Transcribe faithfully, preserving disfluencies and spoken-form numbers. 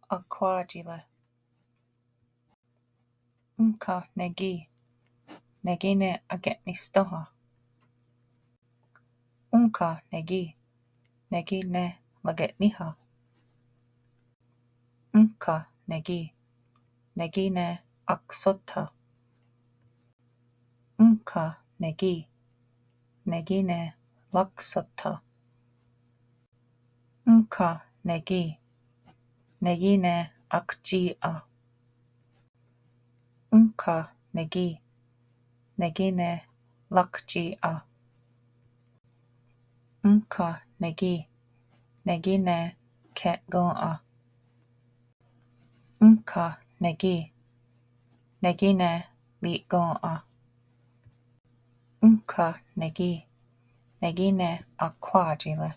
Akwá:tsile. Ónhka ne kí:ken? Ne kí:ken ne ake'nisténha. Ónhka ne kí:ken? Ne kí:ken ne rake'níha. Ónhka ne kí:ken? Ne kí:ken ne akhsótha. Ónhka ne kí:ken? Ne kí:ken ne rakhsótha. Ónhka ne kí:ken? Ne kí:ken ne akhsí:'a. Ónhka ne kí:ken? Ne kí:ken ne rakhsí:'a. Ónhka ne kí:ken? Ne kí:ken ne khenkén:'a. Ónhka ne kí:ken? Ne kí:ken ne rikén:'a. Ónhka ne kí:ken? Ne kí:ken ne akwá:tsile.